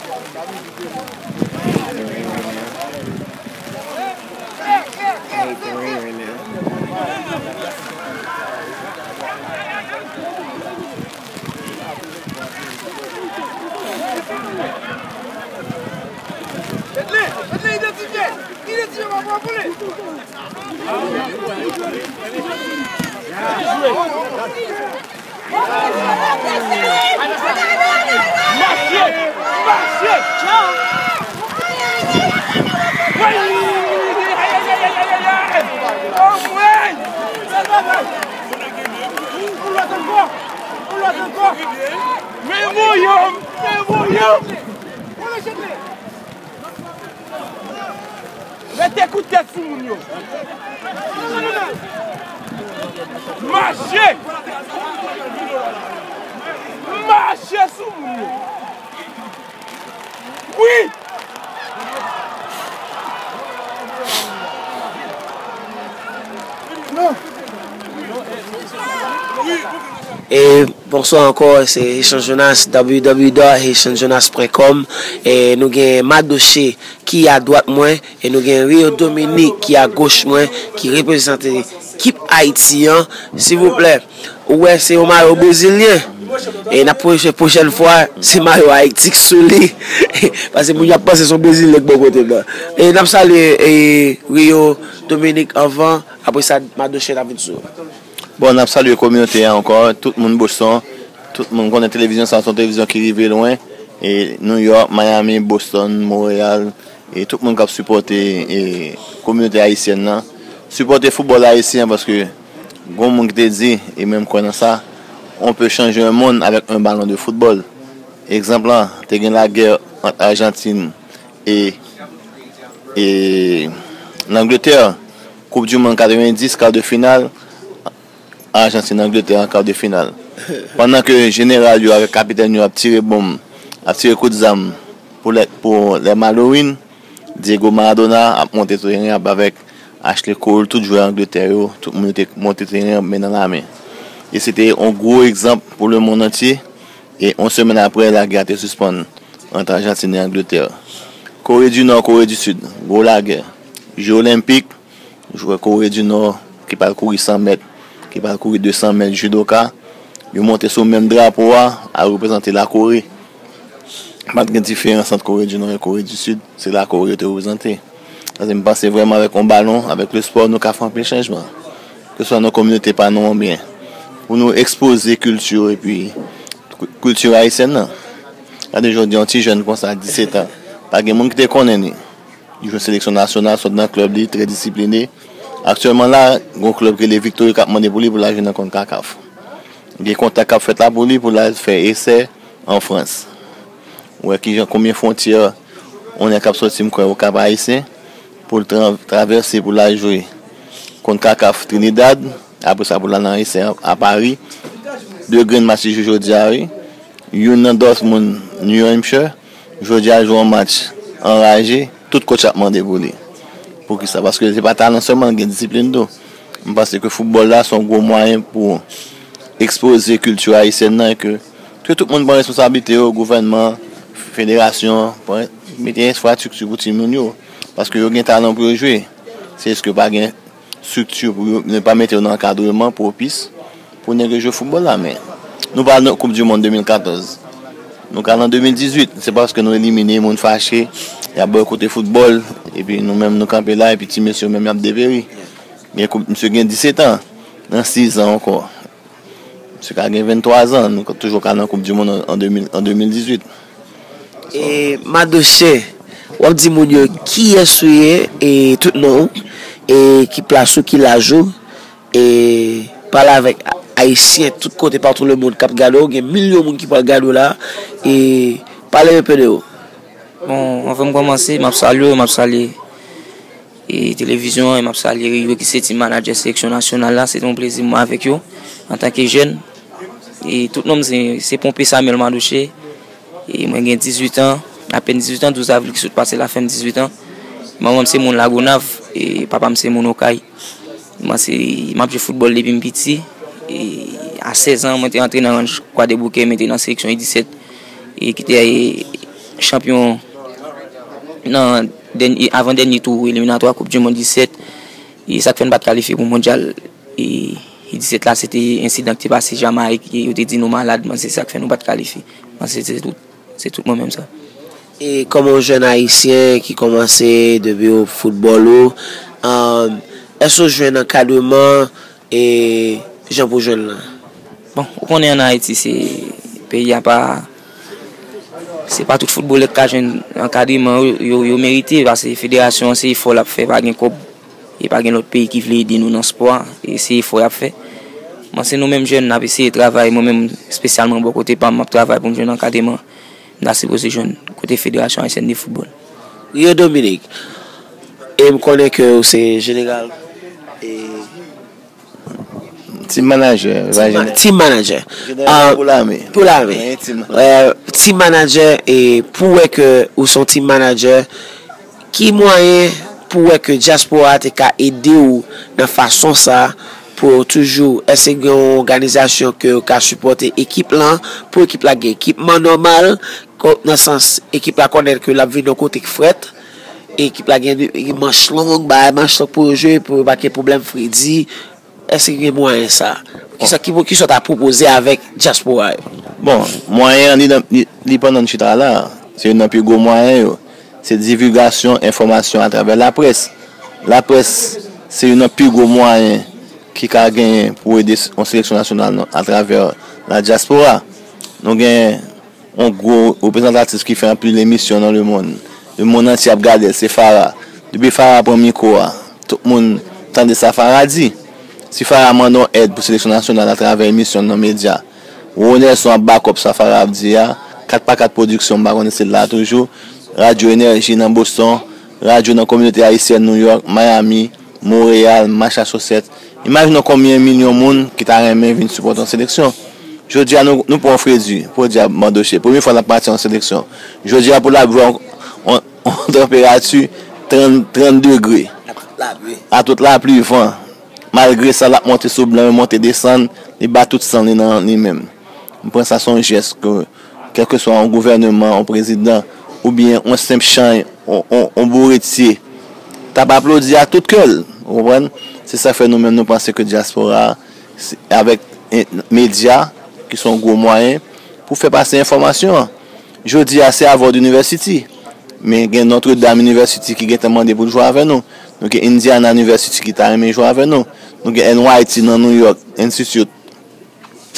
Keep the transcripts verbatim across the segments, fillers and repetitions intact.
I hate the rain right now. Mache! Mache! Men voye m! Men voye m! Mete kout tèt sou moun yo. Mache! Mache sou moun yo. Wi! E bonswa ankò, se Haitian Jonas, w w w dot haitian jonas pwen kòm. E nou gen Madoche ki adwat mwen, e nou gen Rio Dominique ki agoch mwen, ki reprezante ekip Ayiti an. Silvouplè, ou wè se yon mayo brezilyen. E n ap pwoche pwochèn fwa, se mayo Ayiti k sou li. Paske moun yo ap panse se yon brezilyen k bò kote m nan. E n ap salye, e, Rio Dominique anvan, apre sa, Madoche n ap vin sou. Bon, n ap salye kominote a ankò, tout moun Boston, tout moun konnen televizyon sa, se yon televizyon ki rive lwen, e New York, Miami, Boston, Montréal, e tout moun k ap sipòte, e, kominote ayisyen nan, sipòte foutbòl ayisyen, paske gon moun ki te di, e mwen m kwè nan sa, on peut changer un monde avec un ballon de football. Egzanp lan, te gen lagè ant Ajantin e, e Langletè, Koup di Mond katrevendis, kar de final, Ajantin, Angletè an kar de final. Pandan ke jeneral yo avèk kapitèn yo ap tire bonm, ap tire kout zam pou lè, pou lè Malouin, Diego Maradona ap monte teren ap avèk Ashley Cole, tout jwè Angletè yo, tout moun yo te monte teren men nan lamen. E se te yon gwo egzanp pou lemonn antye. E yon semèn apre, lagè a te sispann ant Ajantin e Angletè. Kore di Nò, Kore di Sid, gwo lagè. Je Olenpik, jwè Kore di Nò ki pral kouri san mèt, ki pral kouri de san mèt, jidoka, yo monte sou menm drapo a, al reprezante Lakore. Pa t gen diferans ant Kore di Nò e Kore di Sid, se Lakore yo te reprezante. Paske m panse vrèman avèk yon balon, avèk lespò, nou ka fè anpil chanjman. Keswa nan kominote pa nou oubyen pou nou ekspoze kilti epi kilti ayisyèn nan. Gade jodi a, yon ti jèn konsa, disèt an, pa gen moun ki te konnen li. Li jwe seleksyon nasyonal, sot nan klèb li, trè disipline. Aktyèlman la, gon klèb ki rele Victory k ap mande pou li pou l al jwe nan konkakaf. Gen kontak k ap fèt la pou li pou l al fè esè an Frans. Ou wè kijan, konbyen fwontyè on nèg k ap sòti, m kwè, Okap Ayisyen, pou l tra-, travèse pou l al jwe konkakaf Trinidad, apre sa pou l al nan esè a, a Pari. De grenn match li jwe jodi a, wi. Youn nan Dortmund, New Hampshire, jodi a jwe yon match anraje, tout coach ap mande pou li. Poukisa? Paske se pa talan sèlman, gen disiplin tou. M panse ke foutbòl la se yon gwo mwayen pou ekspoze kilti ayisyèn nan, e ke, ke tout moun pran responsablite yo, gouvènman, federasyon, pran, mete enfrastrikti pou timoun yo, paske yo gen talan pou yo jwe. Se jis ke pa gen estrikti pou yo, nou pa mete yo nan ankadreman pwopis pou nèg yo jwe foutbòl la. Men nou pa al nan Koup di Mond de mil katòz. Nou ka al an de mil dizuit, se paske nou elimine, moun fache, y ap bòykote foutbòl, epi nou menm nou kanpe la, epi ti mesye yo menm y ap deperi. Gen koup, misye gen disèt an, nan sis an ankò. Misye ka gen venntwa zan, nou toujou ka nan Koup di Mond an, an de mil, an de mil dizuit. E, Madoche, w ap di moun yo kiyès ou ye, e tout non w, e ki plas ou, ki laj ou, e pale avèk A-, Ayisyen tout kote, patou lemonn k ap gade w, gen milyon moun ki pral gade w la, e pale yon pe de ou. Bon, anvan m kòmanse, m ap salye w, m ap salye e televizyon an, e m ap salye Rio ki se team manager seleksyon nasyonal la. Se te yon plezi pou mwen avèk yo, antanke jèn. E tout non m se, se Pompée Samuel Madoche. E mwen gen dizuit an, apèn dizuit an, douz avril ki sot pase la fè m dizuit an. Manman m se moun Lagonav, e papa m se moun Okay. Mwen se, m ap jwe foutbòl depi m piti. E a sèz an, mwen te antre nan ranj Kwadèboukè, mwen te nan seleksyon U disèt. E ki te, e, chanpyon nan dènye, avan dènye tou eliminatwa Koup di Mond disèt. E sa k fè n pa t kalifye pou Mondyal e, e disèt la, se te ensidan ki te pase Jamayik, e yo te di nou malad, men se sa k fè nou pa t kalifye. Men se, se tout, se tout mwen menm sa. E kòm yon jèn ayisyen ki kòmanse depi w foutbòl ou, um, èske w jwenn ankadreman e jan pou jwenn lan? Bon, ou konnen ann Ayiti, se peyi a pa, se pa tout foutbolè k ka jwenn ankadreman yo, yo, yo merite, paske federasyon an se efò l ap fè, pa gen kòb, e pa gen lòt peyi ki vle ede nou nan spò a, e se efò y ap fè. Mwen se nou menm jèn n ap eseye travay, mwen menm espesyalman bò kote pa m, m ap travay pou m jwenn ankadreman m ta sipoze jwenn kote Federasyon Ayisyèn de Foutbòl. Rio Dominique, e m konnen ke ou se jeneral e Team manager. Team manager. Jeneral pou lame. Pou lame. Team manager, e pou wè ke ou se yon team manager, ki mwayen pou wè ke dyaspora te ka ede w nan fason sa pou toujou, èske gen yon òganizasyon ke w ka sipòte ekip lan, pou ekip la gen ekipman nòmal, nan sans ekip la konnen ke l ap vin yon kote k frèt, ekip la gen manch long, bagay manch long pou yo jwe, pou yo pa gen pwoblèm fredi, èske gen mwayen sa? Kisa ki, kisa w ta pwopoze avèk dyaspora yo? Bon, mwayen an li, li, li pandan n chita la, se youn nan pi gwo mwayen yo. Se divulgasyon enfòmasyon atravè laprès. Laprès se youn nan pi gwo mwayen ki ka genyen pou ede yon seleksyon nasyonal atravè la dyaspora. Nou gen yon gwo reprezantatif ki fè anpil emisyon nan lemonn. Lemonn antye ap gade l, se Farah. Depi Farah pran mikwo a, tout moun tande sa Farah di. Si Farah mande yon èd pou seleksyon nasyonal atravè emisyon nan medya, Ronelson ap bakòp sa Farah ap di a, kat pa kat pwodiksyon, m pa konnen si l la toujou, Radyo Enèji nan Boston, radyo nan kominote ayisyèn Nouyòk, Miami, Monreyal, Massachusetts. Imajine w konbyen milyon moun ki ta renmen vin sipòte yon seleksyon. Jodi a, nou, nou pran Fredi, Fredi ap mandoche. Premye fwa l ap pati yon seleksyon. Jodi a, pou l ap jwe yon, yon, yon tanperati trant, trant degre. A tout lapli, van. Malgre sa, l ap monte sou blan yo, monte desann, li ba tout san li nan li menm. M pran sa se yon jès ke, kèlkeswa yon gouvèneman, yon prezidan, oubyen yon senp chay, yon, yon, yon boretye, t ap aplodi ak tout kè l. Ou konprann? Se sa k fè nou menm nou panse ke dyaspora a, avèk medya, ki se yon gwo mwayen pou fè pase enfòmasyon an. Jodi a, se Harvard University, men gen Notre Dame University ki gentan mande pou l jwe avè nou. Nou gen Indiana University ki ta renmen jwe avè nou. Nou gen N Y T nan New York Institute.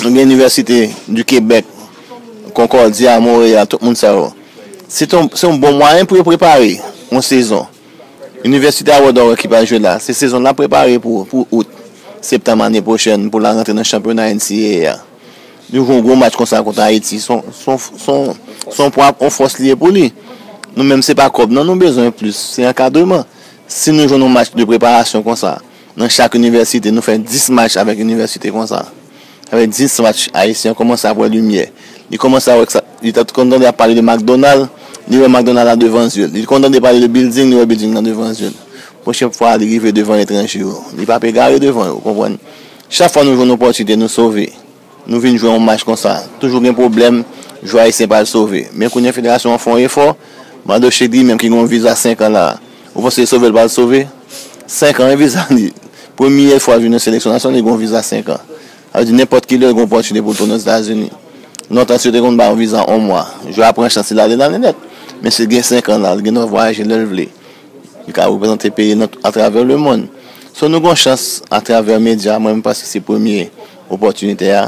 Nou gen Université du Québec, Concordia, Montréal, tout moun sa yo. Se yon bon mwayen pou yo prepare yon sezon. Inivèsite Howard Orr ki pral jwe la, se sezon l ap prepare pou, pou out, septanm ane pwochèn pou l al rantre nan chanpyona N C A A a. Li jwe yon gwo match konsa kont Ayiti, se yon, se yon, se yon, se yon pwa, yon fòs li ye pou li. Nou menm se pa kòb non nou bezwen plis, se ankadreman. Si nou jwenn yon match de preparasyon konsa, nan chak inivèsite, nou fè dis match avèk inivèsite konsa. Avèk dis match, Ayisyen an kòmanse ap wè limyè. Li kòmanse ap wè sa, li t ap konn tande ap pale de McDonald, li wè McDonald la devan zye l. Li konn tande pale de building, li wè building nan devan zye l. Pwochèn fwa li rive devan etranje yo, li p ap egare devan yo, ou konprann? Chak fwa nou jwenn opòtinite, nou sove. Nou vin jwe yon match konsa. Toujou gen pwoblèm, jwè ayisyen pa al sove. Men kounye a federasyon an fè yon efò, Mando Chedri menm ki gen yon viza senk an la, ou panse sove l pa al sove? Senk an wi viza li. Premye fwa l vin nan seleksyon nasyonal, li gen yon viza senk an. Sa vle di nenpòt kilè l gen opòtinite pou l tounen Ozetazini. Lontan si yo te konn ba yon viza yon mwa, jwè a pran chans li, l ale, l ale nèt. Men si l gen senk an la, l gen dwa vwayaje lè l vle. Li ka reprezante peyi l nan, atravè lemonn. So nou gen yon chans atravè medya, mwen m panse se premye opòtinite a.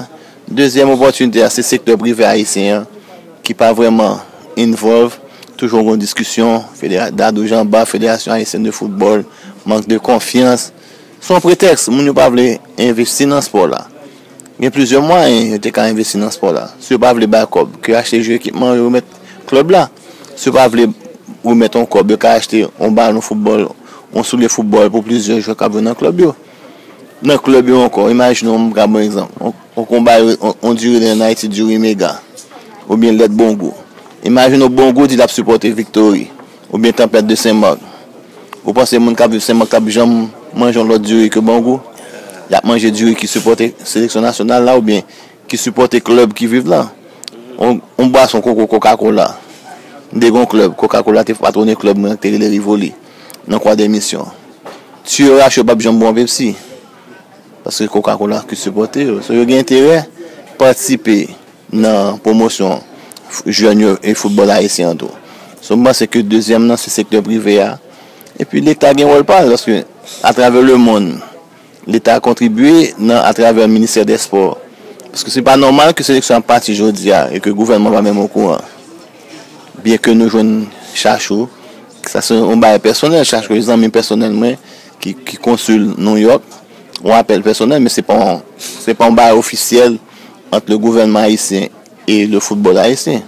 Dezyèm opòtinite a, se sektè prive ayisyen an ki pa vrèman involve. Toujou gen diskisyon, federa-, dadouj anba, Federasyon Ayisyèn de Foutbòl, mank de konfyans. Se yon pretèks, moun yo pa vle envesti nan spò la. Gen plizyè mwayen yo te ka envesti nan spò la. Si yo pa vle bay kòb, ke yo achte jwe ekipman yo remèt klèb la. Si yo pa vle remèt yon kòb, yo ka achte yon balon foutbòl, yon soulye foutbòl pou plizyè jwè k ap jwe nan klèb yo. Nan klèb yo ankò, imajine w, m ka ba w egzanp, yon, yon konba, yon, yon diri ann Ayiti, diri Mega, oubyen Lèt Bongou. Imajine w Bongou di l ap sipòte Viktori, oubyen Tanpèt de Senmak. Ou panse moun k ap viv Senmak t ap janm manje yon lòt diri ke Bongou? Y ap manje diri ki sipòte seleksyon nasyonal la oubyen ki sipòte klèb ki viv la. Yon, yon bwason koko, Coca-Cola. M te gen yon klèb, Coca-Cola te patwone klèb mwen ki te rele Rivoli, nan Kwa de Misyon. Si yo rache yo p ap janm bwè yon Pepsi. Paske Coca-Cola ki sipòte yo. So, yo gen enterè patisipe nan pwomosyon f- jèn yo e foutbòl ayisyen an tou. So, m panse ke dezyèm nan se sektè prive a. Epi Leta gen wòl pa l, paske atravè lemonn, Leta kontribye nan atravè Ministè dè Spò. Paske se pa nòmal ke seleksyon ap pati jodi a e ke gouvènman pa menm okouran. Byen ke nou jwenn Chachou, sa se yon bagay pèsonèl, Chachou se zanmi pèsonèl mwen ki, ki konsil Nouyòk, yon apèl pèsonèl, men se pa yon, se pa yon bagay ofisyèl ant le gouvènman ayisyen e le foutbòl ayisyen.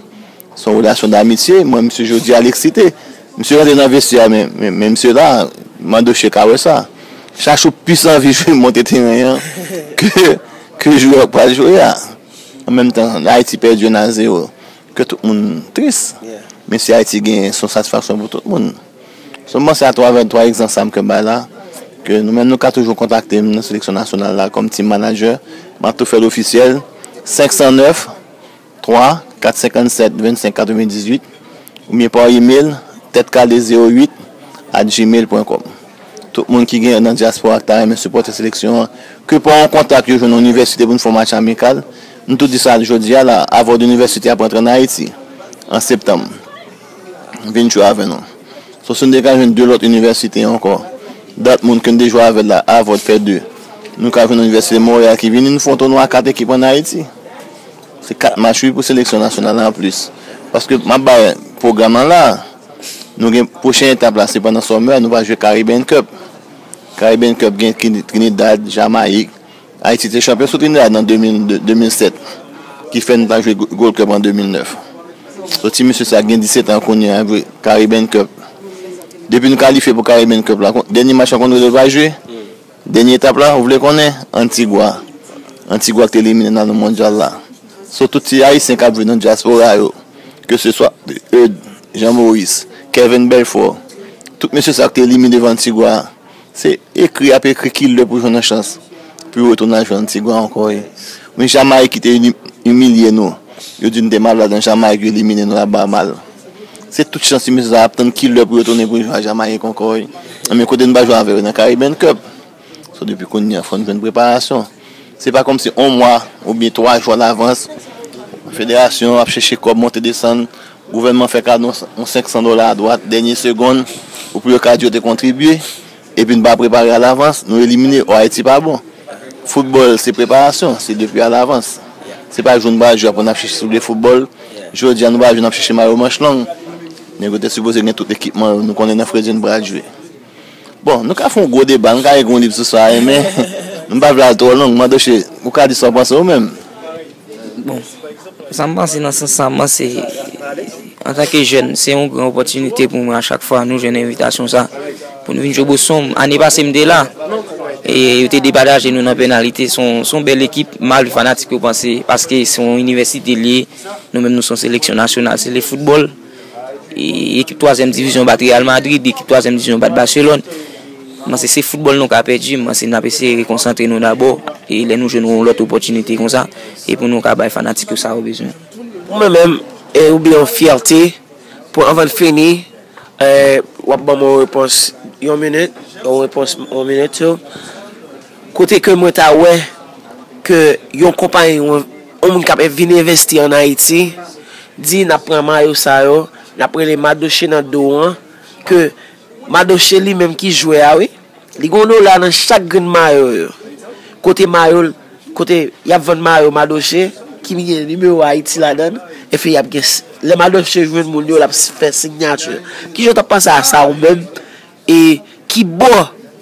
Se yon relasyon damitye. Mwen, misye jodi a, l eksite. Misye rantre nan vestyè a, men, men, men misye la, Madoche ka wè sa. Chachou plis anvi jwe monte teren an ke, ke jwè k pral jwe a. An menm tan, Ayiti pèdi youn a zewo. Ke tout moun tris. Men si Ayiti genyen, se yon satisfaksyon pou tout moun. So, m panse atravè twa egzanp sa m ke bay la, ke nou menm nou ka toujou kontakte m nan seleksyon nasyonal la kòm team manager, m ap tou fè l ofisyèl, senk san nèf, twa kat senkann sèt vennsenk katrevendizuit, oubyen pa email, tèt kale zewo uit at gmail pwen kòm. Tout moun ki gen nan dyaspora ki ta renmen sipòte seleksyon an, ke pa yon kontak yo jwenn nan inivèsite pou n fè yon match amikal, m tou di sa jodi a la, avòd inivèsite ap rantre ann Ayiti, an septanm. Vin jwe avè nou. So, si n te ka jwenn de lòt inivèsite ankò, dat moun ke n te jwe avè l la, avòd fè de. Nou ka jwenn Inivèsite Monreyal ki vini, nou fè yon tounwa kat ekip ann Ayiti. Se kat match wi pou seleksyon nasyonal la anplis. Paske m ap bay pwogram lan la, nou gen pwochen etap la, se pandan summer, nou va jwe Caribbean Cup. Caribbean Cup gen Trini- Trinidad, Jamayik, Ayiti te chanpyon sou Trinidad an de mil de, de mil sèt, ki fè nou ta jwe Go- Gold Cup an de mil nèf. So, ti mesye sa gen disèt an kounye a, jwe Caribbean Cup. Depi nou kalifye pou Caribbean Cup la, kon- dènye match la konn rele l va jwe. Dènye etap la, ou vle konnen? Antigua. Antigua ki te elimine n nan mondyal la. So, tout ti Ayisyen k ap jwe nan dyaspora yo, ke se swa Eudes, Jean Maurice, Kevin Belfort, tout mesye sa ki te elimine devan Antigua a, se ekri y ap ekri ki lè pou jwenn yon chans pou yo retounen al jwe Antigua ankò. E, men Jamayik ki te imi- imilye nou. Yo di n te malad an Jamayik, yo elimine nou laba mal. Se tout chans ti mesye sa ap tann ki lè pou yo tounen pou yo jwe a Jamayik ankò. E, men kote n pa jwe avè yo nan Caribbean Cup. So, depi kounye a, fò n jwenn preparasyon. Se pa kòmsi yon mwa oubyen twa jou alavans, federasyon ap chèche kòb monte desann, gouvènman fè kado yon senk san dola adwat, dènye segonn, ou pou yo ka di yo te kontribye, epi n pa prepare alavans, nou elimine, o Ayiti pa bon. Foutbòl, se preparasyon, se depi alavans. Se pa jou n pral jwe apre n ap chèche souliye foutbòl. Jodi a, nou pral jwe n ap chèche mayo manch long. Nèg yo te sipoze gen tout ekipman yo, nou konnen nan Fredi n pral jwe. Bon, nou ka fè yon gwo deba, nou ka egri yon liv sou sa, men nou pa vle al twò long. Madoche, ou ka di sa w panse ou menm? Bon, sa m panse nan sans sa, m panse, antanke jèn, se yon gran opòtinite pou mwen a chak fwa nou jwenn envitasyon sa, pou nou vin jwe Boston. Ane pase m te la, e yo te depataje nou nan penalite. Se yon, se yon bèl ekip, m pa vle fanatik yo panse, paske se yon inivèsite l ye, nou menm nou se yon seleksyon nasyonal, se le foutbòl. E ekip twazyèm divizyon bat Real Madrid, ekip twazyèm divizyon bat Barcelone. M panse se foutbòl nou ka pèdi, m panse n ap eseye rekonsantre nou dabò, e lè nou jwenn yon lòt opòtinite konsa, e pou nou ka bay fanatik yo sa yo bezwen. Pou mwen menm, e, oubyen yon fyète, pou anvan n fini, e, w ap ban m yon repons yon minit, yon repons yon minit, so, kote ke mwen ta wè ke yon konpayi, yon, yon moun k ap vin envesti ann Ayiti, di n ap pran mayo sa yo, n ap rele Madoche nan do an, ke Madoche li menm ki jwè a wi, li gen yon dola nan chak grenn mayo yo. Kote mayo, kote y ap vann mayo Madoche, ki gen nimewo Ayiti ladan l, epi y ap gen, lè Madoche jwenn moun yo, l ap fè sinyati. Kijan w t ap panse a sa ou menm? E ki bò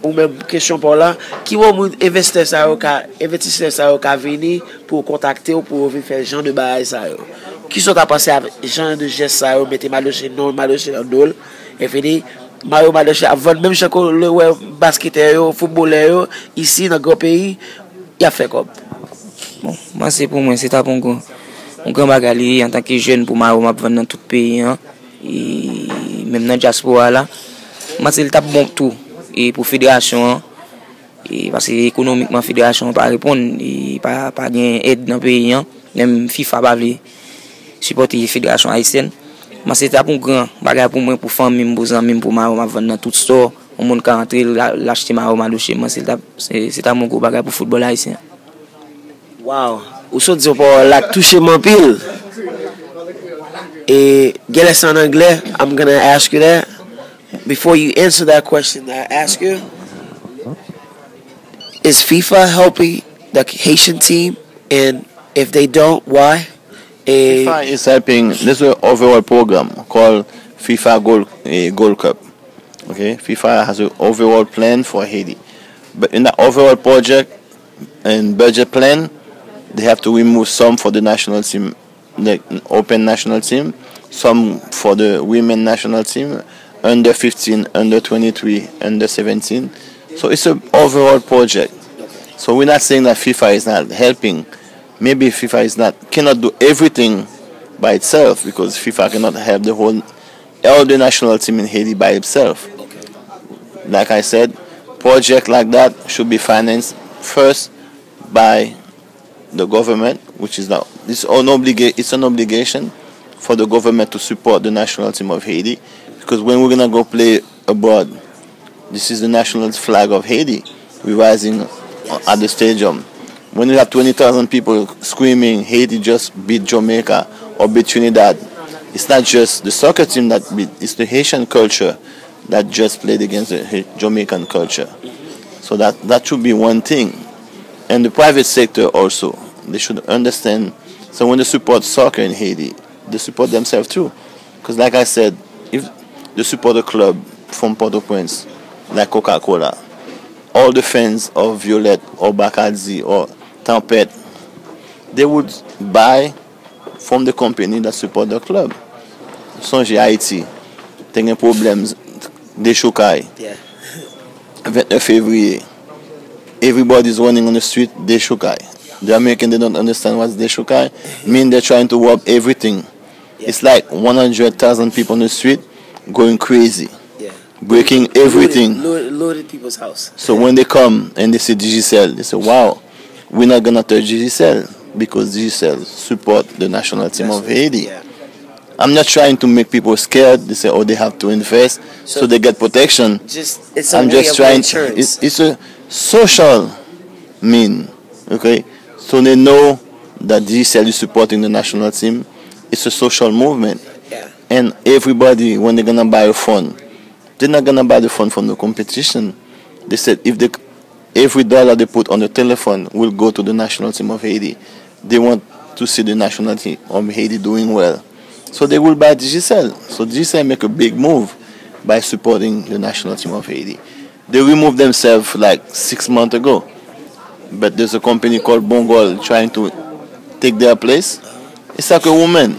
ou menm, kesyon pa w la, ki bò moun envestè sa yo ka, envestisè sa yo ka vini pou yo kontakte w, pou yo vin fè jan de bagay sa yo? Kisa w ta panse a jan de jès sa yo, mete Madoche, non Madoche nan do l, epi mayo Madoche ap vann menm jan ke w wè basketè yo, foutbolè yo, isi nan gran peyi, y ap fè kòb? Bon, m panse pou mwen, se t ap yon gran, yon gran bagay li ye antanke jèn pou mayo m ap vann nan tout peyi an. E menm nan dyaspora la, m panse l t ap bon tou, e pou federasyon an, e paske ekonomikman federasyon an pa reponn, e pa, pa gen èd nan peyi an, menm fifa pa vle sipòte federasyon ayisyèn. Mwen se t ap yon gran bagay pou mwen, pou fanmi m, pou zanmi m, pou mayo m ap vann nan tout store. Yon moun ka antre, l, l achte mayo Madoche. Mwen se t ap, se, se t ap yon gwo bagay pou foutbòl ayisyen. Wow, ou sot di yon pawòl la k touche m anpil. E genlè se an anglè, I'm gonna ask you that. Before you answer that question that I ask you, is FIFA helping the Haitian team? And if they don't, why? E FIFA is helping, this is an overall program called FIFA Gold, eh, Gold Cup. Okay, FIFA has an overall plan for Haiti. But in the overall project and budget plan, they have to remove some for the national team, the open national team, some for the women national team, under fifteen, under twenty-three, under seventeen. So it's an overall project. So we're not saying that FIFA is not helping. Maybe FIFA is not cannot do everything by itself because FIFA cannot help the whole all the national team in Haiti by itself. Like I said, project like that should be financed first by the government, which is now it's an obliga- it's an obligation for the government to support the national team of Haiti because when we're gonna go play abroad, this is the national flag of Haiti. We're rising at the stadium. When you have twenty thousand people screaming, Haiti just beat Jamaica or beat Trinidad, it's not just the soccer team that beat, it's the Haitian culture that just played against the Jamaican culture. So that, that should be one thing. And the private sector also, they should understand. So when they support soccer in Haiti, they support themselves too. Because like I said, if they support a club from Port-au-Prince, like Coca-Cola, all the fans of Violet or Bacardi or Tempête, they would buy from the company that support the club. Sonje Ayiti, te gen pwoblèm dechoukay. Ventnèf fevriye, everybody's running on the street, dechoukay. The American, they don't understand what's dechoukay. Mean they're trying to rob everything. It's like one hundred thousand people on the street going crazy, breaking everything. Loaded, loaded people's house. So when they come and they see Digicel, they say, wow, we're not gonna touch Digicel because Digicel support the national team of Haiti. I'm not trying to make people scared. They say, oh, they have to invest so they get protection. Just it's a I'm way just of trying. Insurance. It's, it's a social mean, okay? So they know that Digicel is supporting the national team. It's a social movement. Yeah. And everybody, when they're gonna buy a phone, they're not gonna buy the phone from the competition. They said if they every dollar they put on the telephone will go to the national team of Haiti. They want to see the national team of Haiti doing well. So they will buy Digicel. So Digicel make a big move by supporting the national team of Haiti. They removed themselves like six months ago. But there's a company called Bongol trying to take their place. It's like a woman.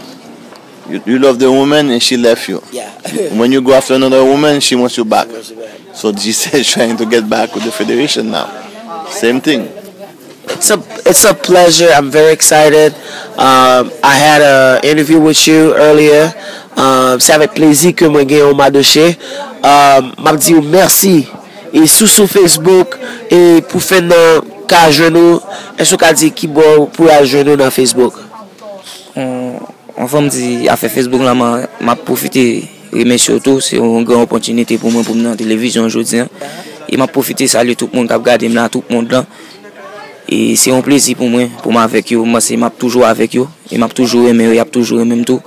You, you love the woman and she left you. Yeah. When you go after another woman, she wants you back. Wants you back. So Digicel is trying to get back with the federation now. Same thing. It's a it's a pleasure. I'm very excited. Um, I had a interview with you earlier. Um, se avèk plezi ke mwen gen yon Madoche. Um, m ap di w mèsi. E sou sou Facebook e pou fè nan ka jwenn ou, èske w ka di kibò pou y al jwenn ou nan Facebook? Anvan m di afè Facebook lan, m ap pwofite remèsye w tou. Se yon gran opòtinite pou mwen pou m nan televizyon jodi a. E m ap pwofite salye tout moun k ap gade m la, tout mond lan. E se yon plezi pou mwen, pou m avèk yo. M panse m ap toujou avèk yo. E m ap toujou renmen yo, y ap toujou renmen m tou.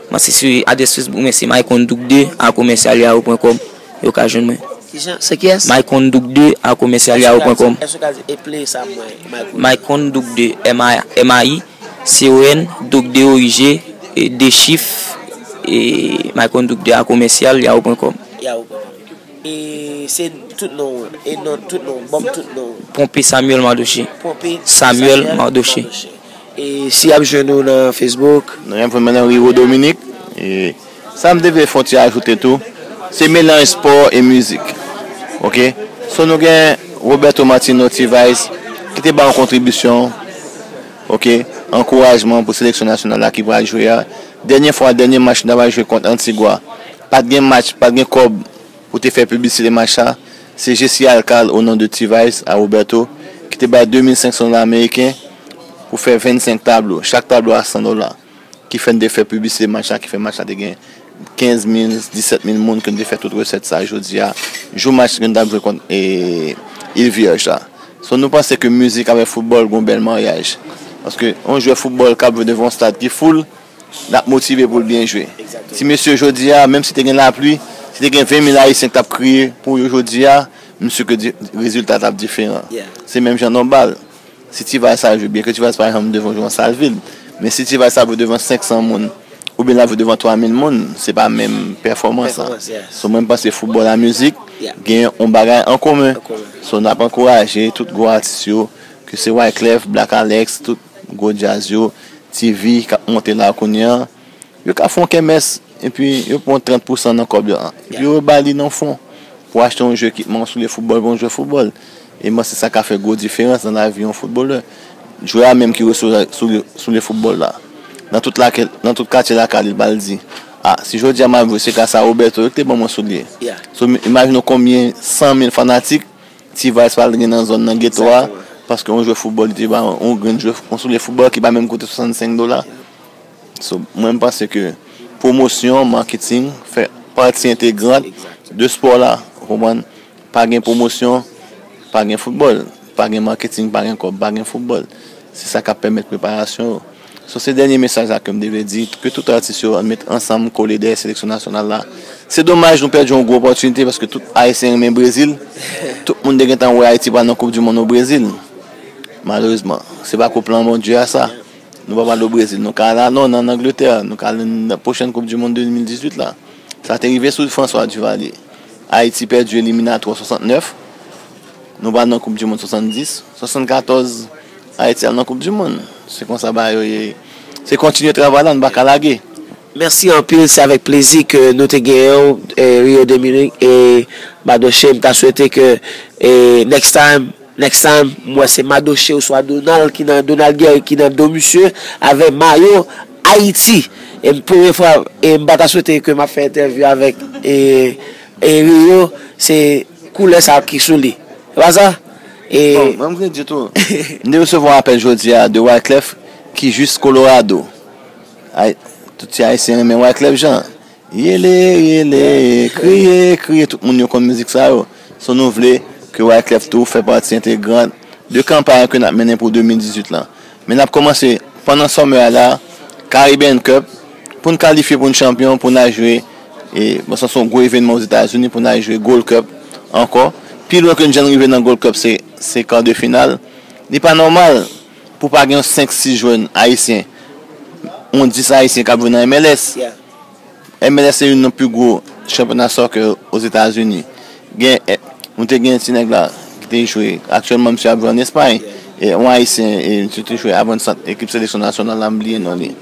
M panse sou adrès Facebook mwen se Maicon Duc deux a commercial yahoo point com. Yo ka jwenn mwen. Kijan? Se kiyès? Maicon Duc deux a commercial yahoo point com. Èske w ka di eple sa mwen? Maicon Duc deux, M A I C O N, Duc deux, O U G, e de chif, e Maicon Duc deux a commercial yahoo point com. Yahoo point com. E se tout non, e non, tout non, ban m tout non. Pompée Samuel Mardoché. Pompée Samuel Mardoché. E si y ap jwenn ou nan Facebook? Nou gen mwen nan Rivo Dominique. E sa m te vle fè yon ti ajoute tou, se melanj spò e mizik. Oke? So nou gen Roberto Martino, T-Vice, ki te ba yon kontribisyon, oke, ankourajman pou seleksyon nasyonal la ki pral jwe a. Dènye fwa, dènye match nou t ap jwe kont Antigwa, pa t gen match, pa t gen kòb pou te fè piblisite match la. Se Jesse Alcal, o non de T-Vice, a Roberto, ki te bay de mil senk san dola ameriken pou fè vennsenk tablo. Chak tablo a san dola. ki fè n te fè piblisite match la, ki fè match la te gen kenz mil, disèt mil moun, ke n te fè tout resèt sa jodi a, jou match ke n t ap jwe kont e, Il Vierge la. So, nou panse ke mizik avèk foutbòl gon bèl maryaj. Paske yon jwè foutbòl k ap jwe devan yon stad ki full, l ap motive pou l byen jwe. Ti mesye jodi a, menm si te gen lapli, si te gen ven mil Ayisyen k t ap kriye pou yo jodi a, m si ke di- rezilta t ap diferan. Se menm jan nan bal. Si T-Vice sa jwe, byen ke T-Vice pa janm devan jwe yon sal vid, men si T-Vice sa jwe devan senk san moun, oubyen l ap jwe devan twa mil moun, se pa menm pèfòmans la. So, mwen, m panse foutbòl ak mizik gen yon bagay an komen. So, n ap ankouraje tout gwo atis yo, ke se Wyclef, Black Alex, tout gwo djaz yo, T V k ap monte la kounye a, yo ka fè yon kèmès, epi yo pran trant pousan nan kòb yo an, epi yo reba li nan fon pou achte yon jwe ekipman, yon soulye foutbòl pou yon jwè foutbòl. E mwen, se sa ka fè gwo diferans nan lavi yon foutbolè. Jwè a menm ki wè soulye, soulye, soulye foutbòl la. Nan tout, lakè, nan tout katye lakay li, l pral di, a, si jodi a m ap jwe, se gras a Roberto yo ki te ban mwen soulye. So, imajine w konbyen san mil fanatik T-Vice pral gen nan zòn nan geto a, paske yon jwè foutbòl, li te ba yon grenn jwè, yon soulye foutbòl ki pa menm koute swasannsenk dola. So, mwen, m panse ke pwomosyon, maketing, fè pati entegrant de spò la. Ou konprann? Pa gen pwomosyon, pa gen foutbòl. Pa gen maketing, pa gen kòb, pa gen foutbòl. Se sa k ap pèmèt preparasyon yo. So, se dènye mesaj la ke m te vle di, ke tout atis yo ann met ansanm kole dèyè seleksyon nasyonal la. Se domaj nou pèdi yon gwo opòtinite paske tout Ayisyen renmen Brezil. Tout moun te gentan wè Ayiti pral nan Koup di Mond o Brezil. Malerezman, se pa kou plan Bondye a sa. Nou pa pral o Brezil, nou ka al a Lond, ann Angletè, nou ka al nan pwochèn Koup di Mond de mil dizuit la. Sa te rive sou François Duvalier. Ayiti pèdi eliminatwa swasantnèf. Nou pral nan Koup di Mond swasanndis. Swasannkatòz, Ayiti al nan Koup di Mond. Se konsa bagay yo ye. Se kontinye travay la, nou pa ka lage. Mèsi anpil, se avèk plezi ke nou te genyen w, e, Rio de Munich, e, Madoche, m ta swete ke, e, next time, next time, m wè se Madoche oswa Donald ki nan, Donald Guerrier ki nan do misye avèk mayo Ayiti. E m premye fwa, e m pa ta swete ke m ap fè entèvyou avèk, e, e Rio, se koulè sa ki sou li. Se pa sa? E bon, mwen, m vle di tou, m te resevwa yon apèl jodi a de Wyclef ki jis Colorado. Ay, tout ti Ayisyen renmen Wyclef Jean. Yele, yele, kriye, kriye, tout moun yo konn mizik sa yo. So, nou vle ke Wyclef tou fè pati entegrant de kanpay ke n ap mennen pou de mil dizuit la. Men n ap kòmanse pandan summer la, Caribbean Cup, pou n kalifye, pou n chanpyon, pou n al jwe, e, bon, sa se yon gwo evènman Ozetazini, pou n al jwe Gold Cup ankò. Pi lwen ke n janm rive nan Gold Cup, se, se kar de final. Li pa nòmal pou pa gen yon senk sis jwè ayisyen, yon dis ayisyen k ap jwe nan M L S. M L S se youn nan pi gwo chanpyona soccer Ozetazini. Gen, eh, nou te gen ti nèg la ki te jwe. Aktyèlman, misye ap jwe ann Espay. E yon Ayisyen, e misye te jwe avansant ekip seleksyon nasyonal la, m bliye non li.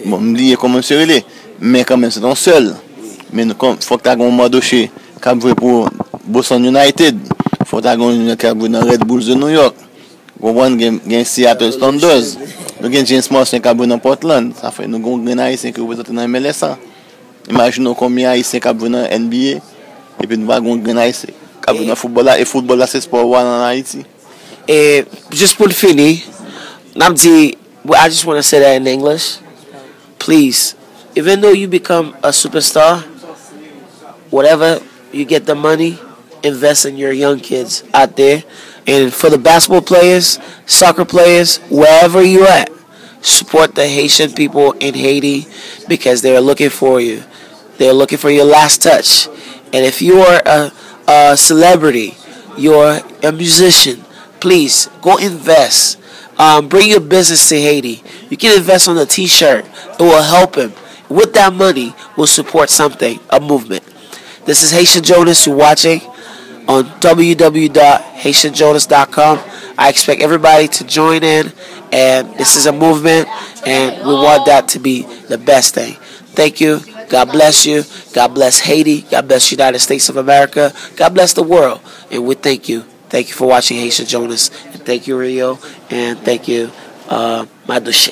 Bon, m bliye kòman misye rele. Men kanmenm, se t on sèl. Men nou, kòm, fòk ta gen yon Madoche k ap jwe pou Boston United. Fòk ta gen yon nèg k ap jwe nan Red Bulls de New York. Konprann, gen, gen Seattle Thunders. Nou gen James Marsden k ap jwe nan Portland. Sa fè nou gen yon grenn Ayisyen ki reprezante nan M L S la. Imajine w konbyen Ayisyen k ap jwe nan N B A. Epi nou pa gen yon grenn Ayisyen k ap jwe nan foutbòl la. E foutbòl la se spò wa nan Ayiti. E jis pou n fini, n ap di, I just want to say that in English. Please, even though you become a superstar, whatever you get the money, invest in your young kids out there. And for the basketball players, soccer players, wherever you at, support the Haitian people in Haiti because they are looking for you. They're looking for your last touch. And if you are a, a celebrity, you're a musician, please go invest. Um, bring your business to Haiti. You can invest on a t shirt, it will help him. With that money, we'll support something, a movement. This is Haitian Jonas. You're watching on w w w dot haitian jonas dot com. I expect everybody to join in, and this is a movement, and we want that to be the best thing. Thank you. God bless you. God bless Haiti. God bless United States of America. God bless the world. And we thank you. Thank you for watching Haitian Jonas. And thank you, Rio. And thank you, uh, Madoche.